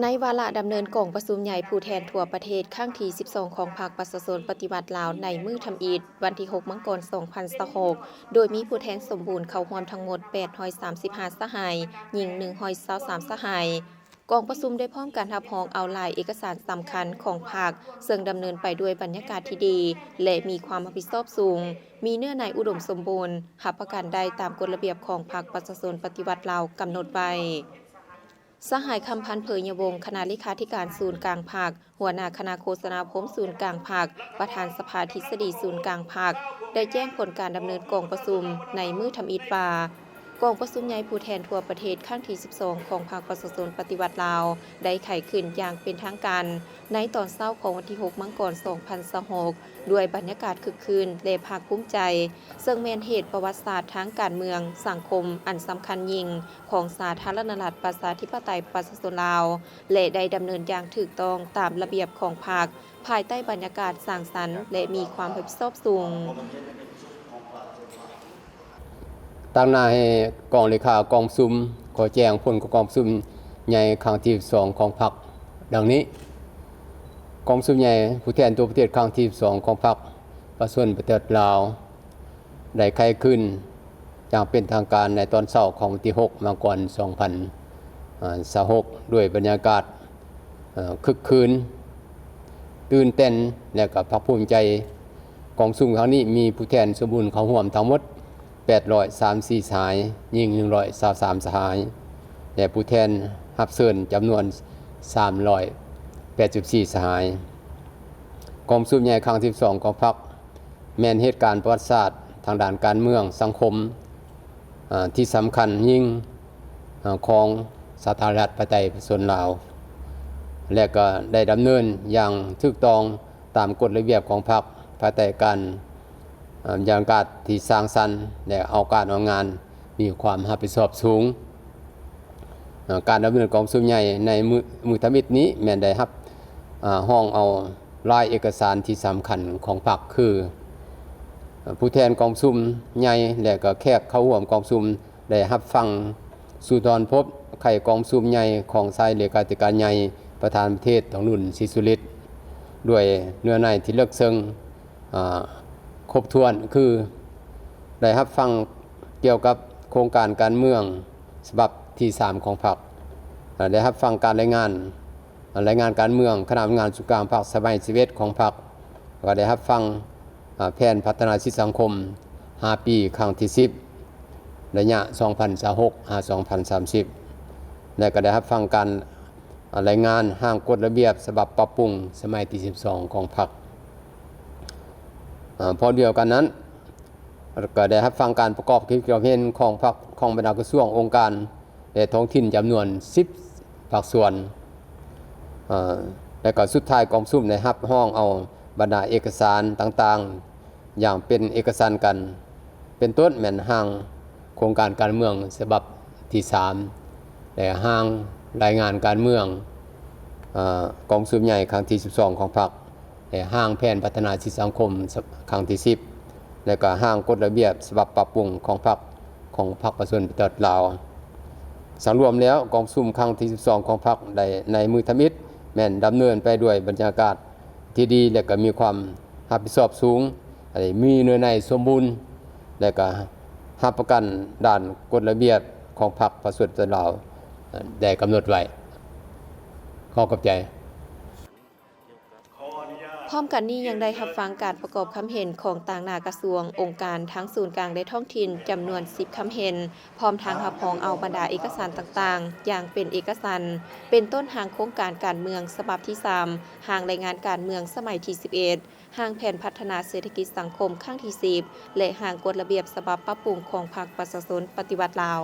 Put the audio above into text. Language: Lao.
ໃນວາລະດຳເນີນກອງປະຊຸມໃຫຍ່ຜູ້ແທນທົ່ວປະເທດຄັ້ງທີສິບສອງ ຂອງພັກປະຊາຊົນປະຕິວັດລາວ ໃນມື້ທຳອິດ ວັນທີຫົກ ມັງກອນ ສອງພັນຊາວຫົກ ໂດຍມີຜູ້ແທນສົມບູນເຂົ້າຮ່ວມທັງໝົດ ແປດຮ້ອຍສາມສິບຫ້າສະຫາຍ, ຍິງ ໜຶ່ງຮ້ອຍຊາວສາມສະຫາຍ. ກອງປະຊຸມໄດ້ພ້ອມກັນຮັບຮອງເອົາຫຼາຍເອກະສານສຳຄັນຂອງພັກ, ເຊິ່ງດຳເນີນໄປດ້ວຍບັນຍາກາດທີ່ດີ ແລະ ມີຄວາມຮັບຜິດຊອບສູງ, ມີເນື້ອໃນອຸດົມສົມບູນ, ຮັບປະກັນໄດ້ຕາມກົດລະບຽບຂອງພັກປະຊາຊົນປະຕິວັດລາວກຳນົດໄວ້. ສະຫາຍ ຄຳພັນ ເຜີຍະວົງ ຄະນະເລຂາທິການສູນກາງພັກ, ຫົວໜ້າຄະນະໂຄສະນາອົບຮົມສູນກາງພັກ, ປະທານສະພາທິດສະດີສູນກາງພັກ ໄດ້ແຈ້ງຜົນການດຳເນີນກອງປະຊຸມໃນມື້ທຳອິດວ່າ, ກອງປະຊຸມໃຫຍ່ຜູ້ແທນທົ່ວປະເທດຄັ້ງທີສິບສອງ ຂອງພັກປະຊາຊົນປະຕິວັດລາວ ໄດ້ໄຂຂຶ້ນຢ່າງເປັນທາງການ ໃນຕອນເຊົ້າຂອງວັນທີຫົກ ມັງກອນ ສອງພັນຊາວຫົກ ດ້ວຍບັນຍາກາດຄຶກຄື້ນ ແລະ ພາກພູມໃຈ, ເຊິ່ງແມ່ນເຫດປະຫວັດສາດທາງການເມືອງ, ສັງຄົມອັນສຳຄັນຍິ່ງຂອງສາທາລະນະລັດ ປະຊາທິປະໄຕ ປະຊາຊົນລາວ ແລະ ໄດ້ດຳເນີນຢ່າງຖືກຕ້ອງຕາມລະບຽບຂອງພັກ, ພາຍໃຕ້ບັນຍາກາດສ້າງສັນ ແລະ ມີຄວາມຮັບຜິດຊອບສູງ. ຕາງໜ້າໃຫ້ກອງເລຂາກອງປະຊຸມ ຂໍແຈ້ງຜົນຂອງກອງປະຊຸມໃຫຍ່ຄັ້ງທີສິບສອງ ຂອງພັກ ດັ່ງນີ້. ກອງປະຊຸມໃຫຍ່ຜູ້ແທນທົ່ວປະເທດຄັ້ງທີສິບສອງ ຂອງພັກປະຊາຊົນປະຕິວັດລາວ ໄດ້ໄຂຂຶ້ນຢ່າງເປັນທາງການໃນຕອນເຊົ້າຂອງວັນທີຫົກ ມັງກອນ ສອງພັນຊາວຫົກ ດ້ວຍບັນຍາກາດ ເອີ ຄຶກຄື້ນ, ຕື່ນເຕັ້ນ ແລະ ກໍພາກພູມໃຈ. ກອງປະຊຸມຄັ້ງນີ້ມີຜູ້ແທນສົມບູນເຂົ້າຮ່ວມທັງໝົດ ແປດຮ້ອຍສາມສິບສີ່ສະຫາຍ, ຍິງ ໜຶ່ງຮ້ອຍຊາວສາມສະຫາຍ ແລະ ຜູ້ແທນຮັບເຊີນຈຳນວນ ສາມຮ້ອຍແປດສິບສີ່ສະຫາຍ. ກອງປະຊຸມໃຫຍ່ຄັ້ງທີສິບສອງ ຂອງພັກ ແມ່ນເຫດການປະຫວັດສາດທາງດ້ານການເມືອງສັງຄົມ ເອີ ທີ່ສຳຄັນຍິ່ງ ເອີ ຂອງສາທາລະນະລັດປະຊາທິປະໄຕປະຊາຊົນລາວ ແລະ ກໍໄດ້ດຳເນີນຢ່າງຖືກຕ້ອງຕາມກົດລະບຽບຂອງພັກ ພາຍໃຕ້ການ ເອີ ບັນຍາກາດທີ່ສ້າງສັນ ແລະ ເອົາການເອົາງານມີຄວາມຮັບຜິດຊອບສູງ. ເອີ ການດຳເນີນກອງປະຊຸມໃຫຍ່ໃນມື້ ມື້ທຳອິດນີ້ແມ່ນໄດ້ຮັບ ເອີ ຮອງເອົາ ລາຍເອກະສານທີ່ສຳຄັນຂອງພັກ ຄື ເອີ ຜູ້ແທນກອງປະຊຸມໃຫຍ່ ແລະ ກໍແຂກເຂົ້າຮ່ວມກອງປະຊຸມ ໄດ້ຮັບຟັງສຸນທອນພົບໄຂກອງປະຊຸມໃຫຍ່ຂອງສາຍເລຂາທິການໃຫຍ່ ປະທານປະເທດ ທອງລຸນ ສີສຸລິດ ດ້ວຍເນື້ອໃນທີ່ເລິກເຊິ່ງ ເອີ ຄົບຖ້ວນ ຄື ໄດ້ຮັບຟັງກ່ຽວກັບໂຄງການການເມືອງສະບັບທີສາມຂອງພັກ, ແລະ ໄດ້ຮັບຟັງການລາຍງານ ລາຍງານການເມືອງຄະນະທຳງານສູນກາງພັກສະໄໝທີສິບເອັດຂອງພັກ, ແລ້ວກໍໄດ້ຮັບຟັງ ອາ ແຜນພັດທະນາເສດຖະກິດສັງຄົມຫ້າປີ ຄັ້ງທີສິບ ໄລຍະສອງພັນຊາວຫົກ ຫາ ສອງພັນສາມສິບ ແລະ ກໍໄດ້ຮັບຟັງການ ອາ ລາຍງານຮ່າງກົດລະບຽບສະບັບປັບປຸງສະໄໝທີສິບສອງຂອງພັກ. ອາ ພ້ອມດຽວກັນນັ້ນ ກໍໄດ້ຮັບຟັງການປະກອບຄຳຄິດຄຳເຫັນຂອງພັກ ຂອງບັນດາກະຊວງ, ອົງການ ແລະ ທ້ອງຖິ່ນຈຳນວນສິບພາກສ່ວນ. ເອີ ແລະ ກໍສຸດທ້າຍກອງປະຊຸມໄດ້ຮັບຮອງເອົາບັນດາເອກະສານຕ່າງໆ ຢ່າງເປັນເອກະສັນກັນ, ເປັນຕົ້ນແມ່ນຮ່າງໂຄງການການເມືອງສະບັບທີສາມ ແລະ ຮ່າງລາຍງານການເມືອງ ເອີ ກອງປະຊຸມໃຫຍ່ຄັ້ງທີສິບສອງຂອງພັກ ແລະ ຮ່າງແຜນພັດທະນາເສດຖະກິດສັງຄົມ ສະ ຄັ້ງທີສິບ ແລະ ກໍຮ່າງກົດລະບຽບສະບັບປັບປຸງຂອງພັກ ຂອງພັກປະຊາຊົນປະຕິວັດລາວ. ສະຫຼຸບແລ້ວ ກອງປະຊຸມຄັ້ງທີສິບສອງຂອງພັກໄດ້ໃນມື້ທຳອິດ ແມ່ນດຳເນີນໄປດ້ວຍບັນຍາກາດທີ່ດີ ແລະ ກໍມີຄວາມຮັບຜິດຊອບສູງ, ໄດ້ມີເນື້ອໃນສົມບູນ ແລະ ກໍຮັບປະກັນດ້ານກົດລະບຽບຂອງພັກປະຊາຊົນປະຕິວັດລາວ ເອີ ໄດ້ກຳນົດໄວ້. ຂໍຂອບໃຈ. ພ້ອມກັນນີ້ຍັງໄດ້ຮັບຟັງການປະກອບຄຳເຫັນຂອງຕາງໜ້າກະຊວງ, ອົງການ, ທາງສູນກາງ ແລະ ທ້ອງຖິ່ນ ຈຳນວນສິບຄຳເຫັນ, ພ້ອມທັງຮັບຮອງເອົາບັນດາເອກະສານຕ່າງໆ ຢ່າງເປັນເອກະສັນ, ເປັນຕົ້ນຮ່າງໂຄງການການເມືອງສະບັບທີສາມ, ຮ່າງລາຍງານການເມືອງສະໄໝທີສິບເອັດ, ຮ່າງແຜນພັດທະນາເສດຖະກິດສັງຄົມຄັ້ງທີສິບ ແລະ ຮ່າງກົດລະບຽບສະບັບປັບປຸງຂອງພັກປະຊາຊົນປະຕິວັດລາວ.